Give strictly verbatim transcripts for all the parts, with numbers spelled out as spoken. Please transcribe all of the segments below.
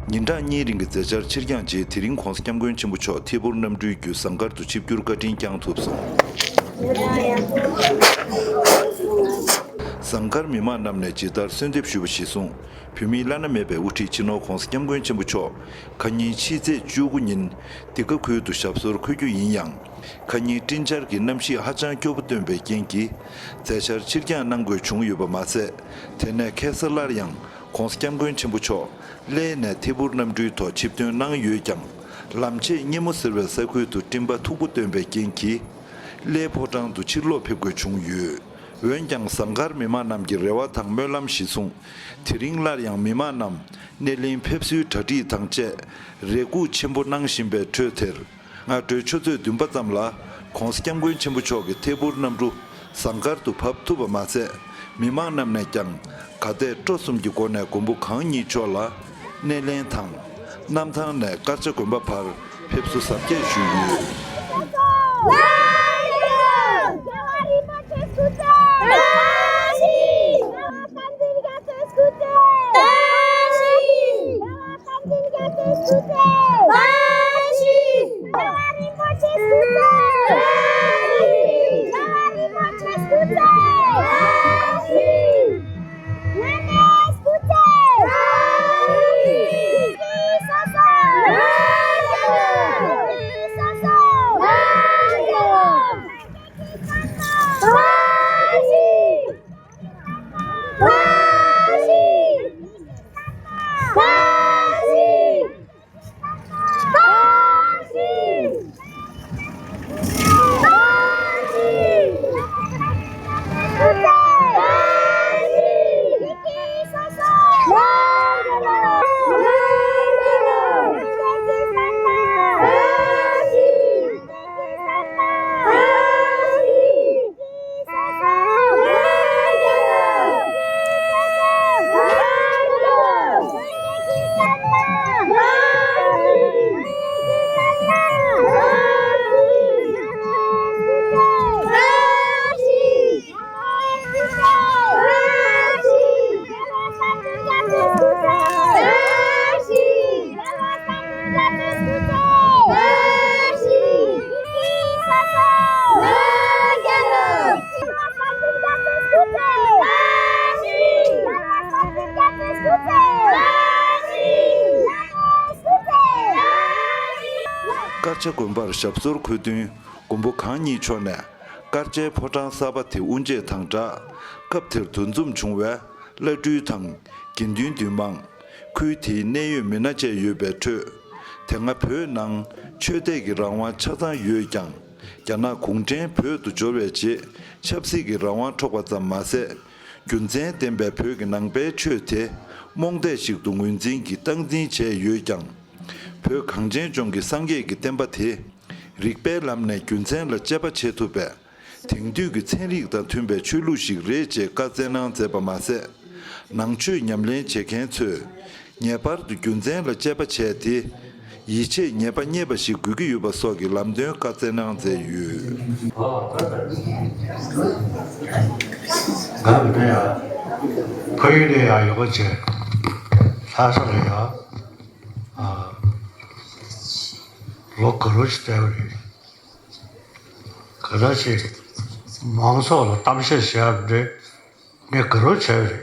ཉིན་གྲངས་གཉིས་རིང་གི་མཛད་འཆར་ཕྱིར་འགྱངས་རྗེས། དེ་རིང་༸གོང་ས་༸སྐྱབས་མགོན་ཆེན་པོ་མཆོག་ཐད་འཕུར་གནམ་གྲུའི་བརྒྱུད་ཟངས་དཀར་དུ་ཆིབས་བསྒྱུར་བཀའ་དྲིན་བསྐྱངས་ཐུབ་སོང་། ཟངས་དཀར་མི་མང་རྣམས་ནས་ཇི་ལྟར་གསོལ་འདེབས་ཞུས་པ་གཞིར་བཟུང་། བོད་མིའི་བླ་ན་མེད་པའི་དབུ་ཁྲིད་སྤྱི་ནོར་༸གོང་ས་༸སྐྱབས་མགོན་ཆེན་པོ་མཆོག་ཁ་ཉིན་ཕྱི་ཚེས་བཅུ་དགུ་ཉིན་འདི་ག་ཁུལ་དུ་ཞབས་སོར་འཁོད་རྒྱུ་ཡིན་ཡང་། ཁ་ཉིན་སྤྲིན་འཆར་གྱི་གནམ་གཤིས་ཧ་ཅང་སྐྱོ་པོ་སྟོན་པའི་རྐྱེན་གྱིས། མཛད་འཆར་ཕྱིར་འགྱངས་གནང་དགོས་བྱུང་ཡོད་པ་མ་ཟད། དེ་ནས་ཁ་སང་སླར་ཡང་༸གོང་ས་༸སྐྱབས་མགོན་ཆེན་པོ་མཆོག་གླེ་ནས་ཐད་འཕུར་གནམ་གྲུའི་ཐོག་ཆིབས་ཐོན་གནང་ཡོད་ཀྱང་། ལམ་ཕྱེད་སྙེ་མོ་ཟེར་བའི་ས་ཁུལ་དུ་སྤྲིན་པ་མཐུག་པོ་སྟོན་པའི་རྐྱེན་གྱིས། གླེ་ཕོ་བྲང་དུ་ཕྱིར་ལོག་ཕེབས་དགོས་བྱུང་ཡོད། འོན་ཀྱང་ཟངས་དཀར་མི་མང་རྣམས་ཀྱི་རེ་བ་དང་སྨོན་ལམ་གཞིར་བཟུང་། དེ་རིང་སླར་ཡང་མི་མང་རྣམས་སྣེ་ལེན་ཕེབས་བསུའི་གྲ་སྒྲིག་དང་བཅས་རེ་སྒུག་ཆེན་པོ་གནང་བཞིན་པའི་ཁྲོད་དེར། སྔ་དྲོའི་ཆུ་ཚོད་བདུན་པ་ཙམ་ལ་༸གོང་ས་༸སྐྱབས་མགོན་ཆེན་པོ་མཆོག་གི་ཐད་འཕུར་གནམ་གྲུ་ཟངས་དཀར་དུ་བབས་ཐུབ་པ་མ་ཟད། མི་མང་རྣམས་ནས་ཀྱང་ག་དེ་སྤྲོ་གསུམ་གྱི་སྒོ་ནས་མགོན་པོ་གང་ཉིད་མཆོག་ལ་སྣེ་ལེན་དང་། གནམ་ཐང་ནས་དཀར་ཆ་དགོན་པ་བར་ཕེབས་བསུ་གཟབ་རྒྱས་ཞུས་ཡོད། དཀར་ཆ་དགོན་པར་ཞབས་སོར་འཁོད་དོན། མགོན་པོ་གང་ཉིད་མཆོག་ནས་དཀར་ཆའི་ཕོ་བྲང་གསར་པ་དེ་དབུ་འབྱེད་དང་སྦྲགས། སྐབས་དེར་འདུ་འཛོམས་བྱུང་བའི་བླ་སྤྲུལ་དང་དགེ་འདུན་འདུས་མང་། ཁུལ་དེའི་གནད་ཡོད་མི་སྣ་བཅས་ཡོད་པའི་ཁྲོད། དེ་སྔ་བོད་ནང་ཆོས་དད་ཀྱི་རང་དབང་ཆ་ཚང་ཡོད་ཀྱང་། རྒྱ་ནག་གུང་ཁྲན་བོད་དུ་འབྱོར་བའི་རྗེས་ཆབ་སྲིད་ཀྱི་རང་དབང་འཕྲོག་པ་ཙམ་མ་ཟད། རྒྱུ་མཚན་ལྡན་པའི་བོད་ཀྱི་ནང་པའི་ཆོས་དེ་རྨོངས་དད་ཞིག་ཏུ་ངོས་འཛིན་གྱིས་སྟངས་འཛིན་བྱས་ཡོད་ཀྱང་། བོད་གངས་ཅན་ལྗོངས་ཀྱི་སངས་རྒྱས་ཀྱི་བསྟན་པ་དེ། རིགས་པའི་ལམ་ནས་རྒྱུ་མཚན་ལ་དཔྱད་པ་བྱེད་ཐུབ་པའི། དེང་དུས་ཀྱི་ཚན་རིག་དང་མཐུན་པའི་ཆོས་ལུགས་ཤིག་རེད་ཅེས་བཀའ་སྩལ་གནང་མཛད་པ་མ་ཟད། ནང་ཆོས་ཉམས་ལེན་བྱེད་མཁན་ཚོས་ངེས་པར་དུ་རྒྱུ་མཚན་ལ་དཔྱད་པ་བྱས་ཏེ། ཡིད་ཆེས་ཉེས་པ་རྙེད་པ་ཞིག་དགོས་ཀྱི་ཡོད་པ་སོགས་ཀྱི་ལམ་སྟོན་བཀའ་སྩལ་གནང་མཛད་ཡོད། ང་གི་ནས་ཡང་ཕ་ཡུལ་ནས་ཡང་ཡོང་བ་བྱས། ལྷ་ས་ལ་ཡང་ལོ་དགུ་ལོ་ཞིག་བསྡད་པ་རེད། ག་འདྲ་ཞིག་མང་ཚོགས་ལ་གཏམ་བཤད་བྱེད་ཡག་འདྲ་ངས་དགའ་རབ་བྱས་པ་རེད།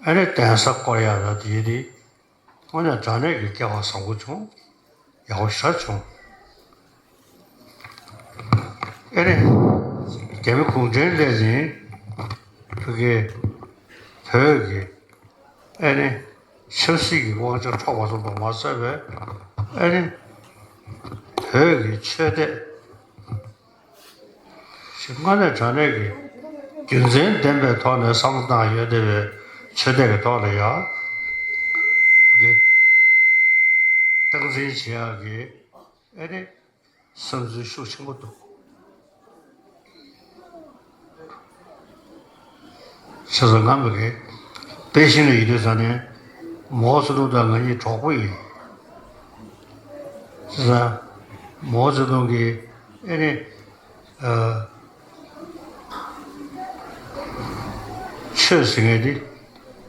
ཨ་ནི་གདན་ས་སྐོར་ཡག་ལ་དེ་དེ་དངོས་གནས་དྲང་གནས་ཀྱི་སྐལ་བ་བཟང་པོ་བྱུང་། ཡག་པོ་ཞེ་དྲག་བྱུང་། ཨ་ནི་རྒྱ་མི་གུང་ཁྲན་སླེབས་ནས་ཕ་གི་བོད་ཀྱི་ཨ་ནི་ཆབ་སྲིད་ཀྱི་དབང་ཆ་འཕྲོག་པ་ཙམ་དུ་མ་ཟད་པའི་ཨ་ནི་བོད་ཀྱི་ཆོས་དད་ཞིག་དངོས་གནས་དྲང་གནས་ཀྱི་རྒྱུ་མཚན་ལྡན་པའི་ཐོག་ནས་བསམ་བློ་བཏང་ཡོད་བསྡད་པའི་ཆོས་དད་ཀྱི་ཐོག་ལ་ཡང་གི་སྟངས་འཛིན་བྱེད་ཡག་གི་ཨ་ནི། བསམ་ཚུལ་ཤུགས་ཆེན་པོ་འདུག་བྱས་ཙང་ང་མི་དགེ་པེ་ཤིང་ལ་ཡིན་དུས་ཙང་ནས་མའོ་ཙེ་ཏུང་དང་ང་གཉིས་གྲོགས་པོ་ཡིན། བྱས་ཙང་མའོ་ཙེ་ཏུང་གིས་ཨེ་ནི་ཨ་ཆོས་ཟེར་མཁན་འདི་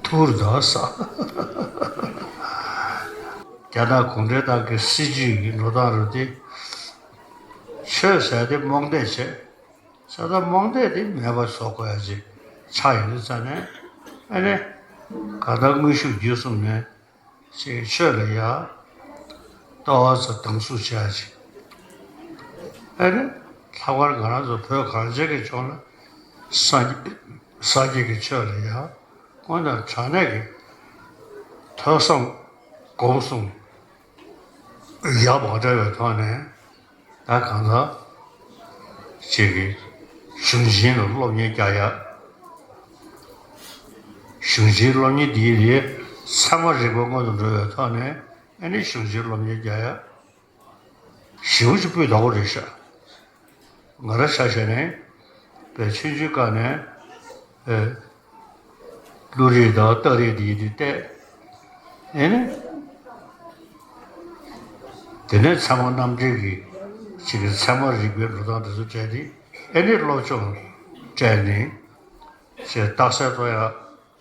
པུར་དང་ས། རྒྱ་ནག་གུང་ཁྲན་ཏང་གི་སྲིད་ཇུས་ཀྱི་འགྲོ་སྟངས་རུ་དེ། ཆོས་ཟེར་དེ་རྨོངས་དད་བྱས། ས་དང་རྨོངས་དད་དེ་མེད་པ་བཟོ་དགོས་ཡ་ཅིག་ཆགས་ཡོད་དུས་ཙང་ནས། ཨ་ནི་གང་ལྟར་དངོས་ཤུགས་བརྒྱུད་གསུམ་ནས་ཅིག་ཆོས་ལ་ཡ་ལྟ་བ་ཚོ་དམ་བཟུང་བྱེད་ཡ་ཅིག་ཨ་ནི་ལྷག་པར་ང་རང་ཚོ་བོད་གངས་ཅན་གྱི་ལྗོངས་ལ་སངས་རྒྱས་སངས་རྒྱས་ཀྱི་ཆོས་ལ་ཡ་དངོས་གནས་དྲང་གནས་ཀྱི་ཐོས་བསམ་སྒོམ་གསུམ་ཡ་མ་བྲལ་བའི་ཐོག་ནས། ད་གང་ལྟར་ཅིག་གིས་གཞུང་ཆེན་ལ་སློབ་གཉེར་རྒྱག་ཡ། གཞུང་ཆེན་སློབ་གཉེར་འདིའི་རིགས་ཚད་མ་རིག་པའི་སྔོན་དུ་འགྲོ་བའི་ཐོག་ནས། ཨ་ནི་གཞུང་ཆེན་སློབ་གཉེར་རྒྱག་ཡ་ཞེ་པོ་ཅིག་སྤུས་དག་པོ་རེད་ཤག་ང་རང་ཆ་བཞག་ནས་པའི་ཆུང་ཆུང་སྐབས་ནས་ཨེ། བློ་རིག་དང་རྟགས་རིགས་དེ་ཡིན་དུས་བལྟས། ཨེ་ནི། དེ་ནས་ཚད་མ་རྣམ་འགྲེལ་གྱི་ཅིག་གི་ཚད་མ་རིག་པའི་འགྲོ་སྟངས་དེ་ཚོ་བྱས་ཏེ། ཨེ་ནི་སློབ་སྦྱོང་སྤྲད་ནས་ཅེས་རྟགས་གསལ་གཏོང་ཡ་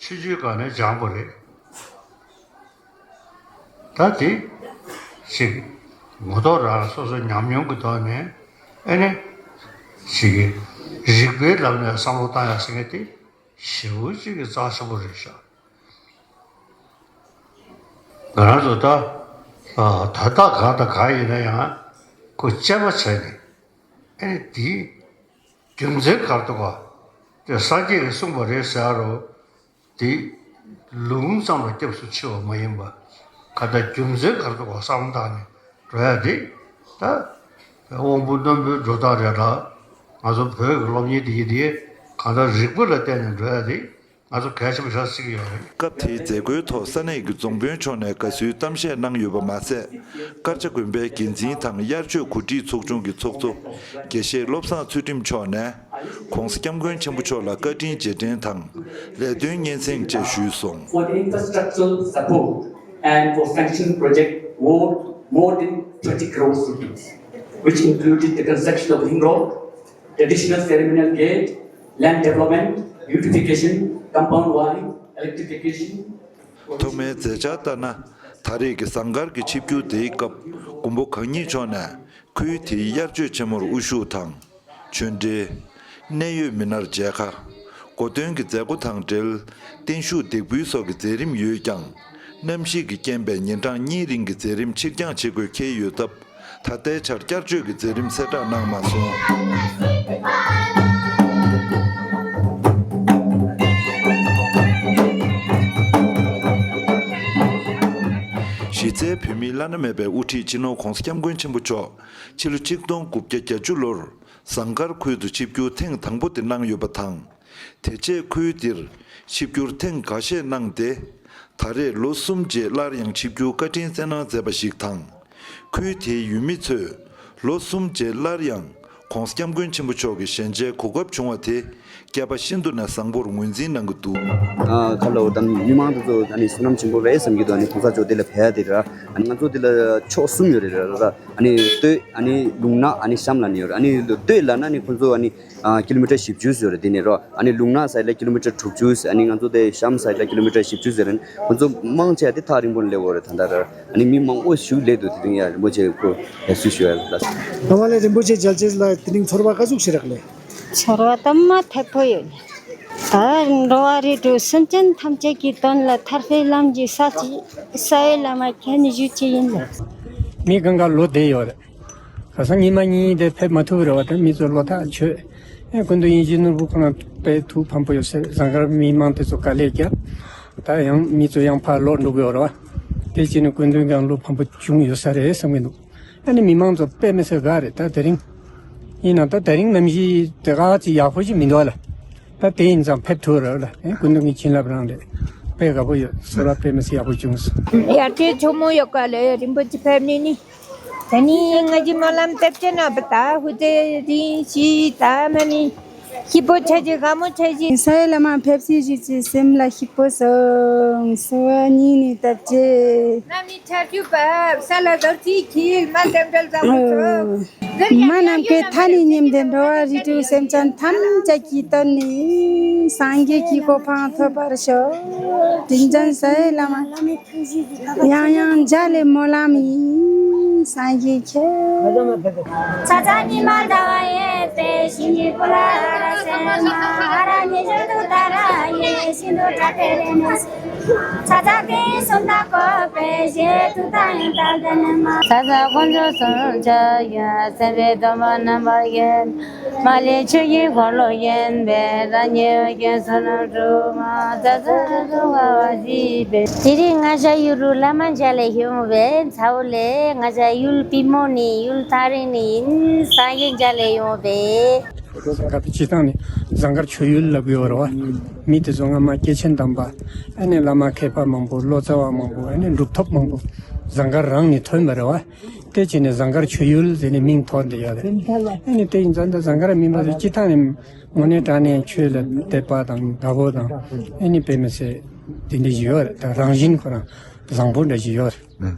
ཆུང་ཆུང་སྒང་ནས་སྦྱངས་པ་རེད། ད་དེ་ཅིག་ངོ་ཐོག་རང་སོ་སོའི་ཉམས་མྱོང་གི་ཐོག་ནས། ཨེ་ནི་ཅིག་གི་རིག་པའི་ལམ་ནས་བསམ་བློ་བཏང་ཡ་ཟེར་མཁན་དེ་ཞེ་པོ་ཅིག་གི་རྩ་ཆེན་པོ་རེད་ཤག་ང་རང་ཚོ་ད་ད་ལྟ་གང་དང་གང་ཡིན་ན་ཡང་ཁོ་དཔྱད་པ་བྱས་ནས། ཨེ་ནི་དེའི་རྒྱུ་མཚན་ག་རེ་འདུག་ག་དེ་སངས་རྒྱས་ཀྱིས་གསུངས་པ་རེད་ཟེར་རོ། དེ་ལུང་ཙམ་ལ་སྐྱབས་སུ་མཆི་བ་མ་ཡིན་པ། ག་ད་རྒྱུ་མཚན་ག་རེ་འདུག་ག་བསམ་བློ་བཏང་ནས་འགྲོ་ཡ་དེ། ད་དབང་པོ་རྣོན་པོའི་འགྲོ་སྟངས་རེད་ལ། ང་ཚོ་བོད་ཀྱི་སློབ་གཉེར་དེ་ཡིན་དེ་གང་ལྟར་རིག་པ་ལ་བརྟེན་ནས་འགྲོ་ཡ་དེ་ང་ཚོ་གལ་ཆེན་པོ་ཞིག་བརྩི་གི་ཡོད་རེད། སྐབས་དེའི་མཛད་སྒོའི་ཐོག་ས་གནས་ཀྱི་རྫོང་དཔོན་མཆོག་ནས་དགའ་བསུའི་གཏམ་བཤད་གནང་ཡོད་པ་མ་ཟད། དཀར་ཆ་དགོན་པའི་འགན་འཛིན་དང་དབྱར་ཆོས་གོ་སྒྲིག་ཚོགས་ཆུང་གི་ཚོགས་གཙོ་དགེ་བཤེས་བློ་བཟང་ཚུལ་ཁྲིམས་མཆོག་ནས་༸གོང་ས་༸སྐྱབས་མགོན་ཆེན་པོ་མཆོག་ལ་བཀའ་དྲིན་རྗེས་དྲན་དང་ལས་དོན་སྙན་སེང་བཅས་ཞུས་སོང་། For the infrastructural support and for sanctioned project worth more than twenty crores rupees, which included the construction of ring road, traditional ceremonial gate, land development, beautification, compound wall, electrification. ཐོག་མའི་མཛད་འཆར་ལྟར་ན། ད་རེས་ཀྱི་ཟངས་དཀར་གྱི་ཆིབས་བསྒྱུར་དེའི་སྐབས་མགོན་པོ་གང་ཉིད་མཆོག་ནས་ཁུལ་དེའི་དབྱར་ཆོས་ཆེན་མོར་དབུ་བཞུགས་དང་། ཆོས་འབྲེལ། གནད་ཡོད་མི་སྣར་མཇལ་ཁ། གོ་སྟོན་གྱི་མཛད་སྒོ་དང་འབྲེལ། བརྟན་བཞུགས་འདེགས་འབུལ་སོགས་ཀྱི་མཛད་རིམ་ཡོད་ཀྱང་། གནམ་གཤིས་ཀྱི་རྐྱེན་པས་ཉིན་གྲངས་གཉིས་རིང་གི་མཛད་རིམ་ཕྱིར་འགྱངས་བྱེད་དགོས་འཁེལ་ཡོད་སྟབས། ད་ལྟའི་ཆར་བསྐྱར་བཅོས་ཀྱི་མཛད་རིམ་གསལ་བསྒྲགས་གནང་མ་སོང་། གཞི་རྩའི་བོད་མིའི་བླ་ན་མེད་པའི་དབུ་ཁྲིད་སྤྱི་ནོར་༸གོང་ས་༸སྐྱབས་མགོན་ཆེན་པོ་མཆོག་ཕྱི་ལོ་ཆིག་སྟོང་དགུ་བརྒྱ་བརྒྱད་ཅུ་ལོར་ཟངས་དཀར་ཁུལ་དུ་ཆིབས་བསྒྱུར་ཐེངས་དང་པོ་དེ་གནང་ཡོད་པ་དང་། དེ་རྗེས་ཁུལ་འདིར་ཆིབས་བསྒྱུར་ཐེངས་འགའ་ཤས་གནང་སྟེ། ད་རེས་ལོ་གསུམ་རྗེས་སླར་ཡང་ཆིབས་བསྒྱུར་བཀའ་དྲིན་བསྩལ་གནང་མཛད་པ་ཞིག་དང་། ཁུལ་དེའི་ཡུལ་མི་ཚོས་ལོ་གསུམ་རྗེས་སླར་ཡང་༸གོང་ས་༸སྐྱབས་མགོན་ཆེན་པོ་མཆོག་གི་ཞལ་མཇལ་གོ་སྐབས་བྱུང་བ་དེ་སྐལ་པ་ཤིན་ཏུ་ནས་བཟང་པོར་ངོས་འཛིན་གནང་གི་འདུག་ཨ་ཁ་ལོ་དང་མི་མང་དེ་ཚོ་ཨ་ནི་བསོད་ནམས་ཆེན་པོ་རེད་བསམ་གྱི་འདུག་ཨ་ནི་༸གོང་ས་མཆོག་འདི་ལ་ཕེབས་ཡ་དེ་ར། ཨ་ནི་ང་ཚོ་འདི་ལ་ཕྱོགས་གསུམ་ཡོད་རེད་ར། ཨ་ནི་སྟོད། ཨ་ནི་ལུང་ནག་ཨ་ནི་གཤམ་ལ་ནི་ཡོད་རེད། ཨ་ནི་སྟོད་ལ་ན་ནི་ཁོང་ཚོ་ཨ་ནི། ཨ་ཀི་ལོ་མི་ཊར་བཞི་བཅུ་ཟེར་རེད་དེ་ནས་རོ། ཨ་ནི་ལུང་ནག་སའི་ལ་ཀི་ལོ་མི་ཊར་དྲུག་ཅུ་ཟེར། ཨ་ནི་ང་ཚོ་དེ་གཤམ་སའི་ལ་ཀི་ལོ་མི་ཊར་བཞི་བཅུ་ཟེར་རེད། ཁོང་ཚོ་མང་ཆེ་དེ་ཐག་རིང་པོ་ནས་སླེབས་ཡོད་རེད་ད་ལྟ་ར། ཨ་ནི་མི་མང་པོ་ཞིག་སླེབས་འདུག་དེ་རིང་ཡ་རིན་པོ་ཆེ་ཁོ་ཡ་སུ་ཞུ་ཡ་ལ། ཨ་མ་ལེ་རིན་པོ་ཆེ་མཇལ་ཆེད་ལ་དེ་རིང་ཚོར་བ་ག་ཟུག་ཞིག་རག་ལེ། ཚོར་བ་དམ་མ་ཐད་པོ་ཡོད་ལེ། ད་འགྲོ་བ་རིགས་དྲུག་སེམས་ཅན་ཐམས་ཅད་ཀྱི་དོན་ལ་ཐར་པའི་ལམ་གྱི་ས་ཅི་ས་ཡི་བླ་མ་ཁྱེད་ནི་ཞུ་ཅི་ཡིན་ལེ། མི་གང་ག་ལོ་བསྡད་ཡོད་རེད། ཁ་སང་ཉི་མ་གཉིས་དེ་ཕེབས་མ་ཐུབ་རེད་བ། ད་མི་ཚོ་བློ་ཐག་ཆོད། ཨེ་སྐུ་མདུན་དབྱིན་ཇི་ནོར་བུ་ཁོ་རང་དཔེ་ཐུགས་ཕམ་པོ་ཡོད་ས་རེད། ཟངས་དཀར་མི་མང་དེ་ཚོ་དཀའ་ལས་བརྒྱབ། ད་ཡང་མི་ཚོ་ཡང་ཕར་ལོག་འགྲོ་གི་ཡོད་རེད་བ། དེ་བྱས་ནས་སྐུ་མདུན་གྱང་བློ་ཕམ་པོ་བྱུང་ཡོད་ས་རེད་བསམ་གྱི་འདུག་ཨ་ནི་མི་མང་ཚོ་དཔེ་མི་སྲིད་དགའ་རེད། ད་དེ་རིང་ཡིན་ན་ད་དེ་རིང་གནམ་གཤིས་དེ་ག་ཅིག་ཡག་པོ་ཞིག་མི་འདུག་ལ། ད་དེ་ཡིན་ཙང་ཕེབས་ཐུབ་རེད་ལ། ཨེ་སྐུ་མདུན་གྱི་བྱིན་རླབས་རང་རེད། དཔེ་དགའ་པོ་ཡོད། ཚོར་བ་དཔེ་མི་སྲིད་ཡག་པོ་བྱུང་སོང་། ཡར་རྒྱས་ཆེན་མོ་ཡོད་ག་ལེ། རིན་པོ་ཆེ་ཕེབས་ནས་ནི། ད་ནི་ང་ཅི་སྨོན་ལམ་བཏབ་ཅེ་ན་བ་ད་ཧུ་ཙེ་རིན་ཤི་ད་མ་ནི་ཤི་པོ་ཆ་ཅི་ག་མོ་ཆ་ཅི། ས་ཡ་ལ་མ་ཕེབས་སི་ཞུ་ཅི་སེམས་ལ་ཤི་པོ་སོང་སོ་ནི་ནི་བཏབ་ཅེ། ན་མི་ཆར་ཆུ་བབས་ས་ལ་རྡོ་རྩིག་འཁྱིལ་མ་སེམས་ཁྲལ་བཟང་པོ་སོང་། མ་ནམ་མཁའི་མཐའ་ནས་ཉིམ་དེ། འགྲོ་བ་རིགས་དྲུག་སེམས་ཅན་ཐམས་ཅད་ཀྱི་དོན་ནི། སངས་རྒྱས་ཀྱི་གོ་འཕང་ཐོབ་པར་ཤོག་དྲིན་ཅན་ས་ཡི་བླ་མ། ཡང་ཡང་མཇལ་ལེ་སྨོན་ལམ་ཡིན། སངས་རྒྱས་ཁྱེད། ཚ་ཚ་ཉི་མ་ཟླ་བ་ཡོད་པའི་ཞིང་གི་བུ་ལ་ཨ་ར་སེ་མ་ཨ་ར་ཉི་ཤར་དུ་ད་ར་ཡེ་ཤིན་ཏུ་ཏྲ་ཏེ་རེ་ནེ་སི། ཚ་ཚ་ཏེ་སུམ་ད་ཀོ་པེ་ཞེ་ཏུ་ད་ཡང་ད་དེ་ནེ་མ། ཚ་ཚ་དཀོན་མཆོག་གསུམ་ཆ་ཡོད་སེམས་དཔའི་སྟོན་པ་རྣམ་པར་རྒྱལ། མ་ལུས་ཆོས་ཀྱི་འཁོར་ལོ་བརྒྱན་པའི་རང་ཉིད་འོད་ཀྱི་བསོད་ནམས་སྒྲུབ་པ་ཚ་ཚ་ཚ་ཚ་བ་བ་ཞེས་པས། དེ་རིང་ང་ཞ་ཡུལ་རུ་བླ་མ་མཇལ་ལེ་ཡོང་བས། ཚ་བོ་ལེ་ང་ཞ་ཡུལ་པི་མོ་ནི་ཡུལ་ཐག་རིང་ནི་ཡིན། སངས་རྒྱས་མཇལ་ལེ་ཡོང་བས། ཟངས་དཀར་སྤྱིར་བཏང་ནི་ཟངས་དཀར་ཆོས་ཡུལ་ལབ་ཡོད་རེད་བ། མི་དེ་ཚོ་སྔ་མ་སྐྱེས་ཆེན་དམ་པ། ཨ་ནི་བླ་མ་མཁས་པ་མང་པོ། ལོ་ཙཱ་བ་མང་པོ། ཨ་ནི་གྲུབ་ཐོབ་མང་པོ་ཟངས་དཀར་རང་ནས་ཐོན་པ་རེད་བ། དེ་བྱས་ནས་ཟངས་དཀར་ཆོས་ཡུལ་ཟེར་ནས་མིང་ཐོགས་བསྡད་ཡོད་རེད། ཨ་ནི་དེ་ཡིན་ཙང་ད་ཟངས་དཀར་མིན་པ་དེ་སྤྱིར་བཏང་ནས་དངོས་གནས་དྲང་གནས་ཆོས་ལ་དད་པ་དང་དགའ་པོ་དང་། ཨ་ནི་དཔེ་མི་སྲིད་དེ་འདྲ་ཞིག་ཡོད་རེད། ད་རང་བཞིན་ཁོ་རང་བཟང་པོ་འདྲ་ཞིག་ཡོད་རེད།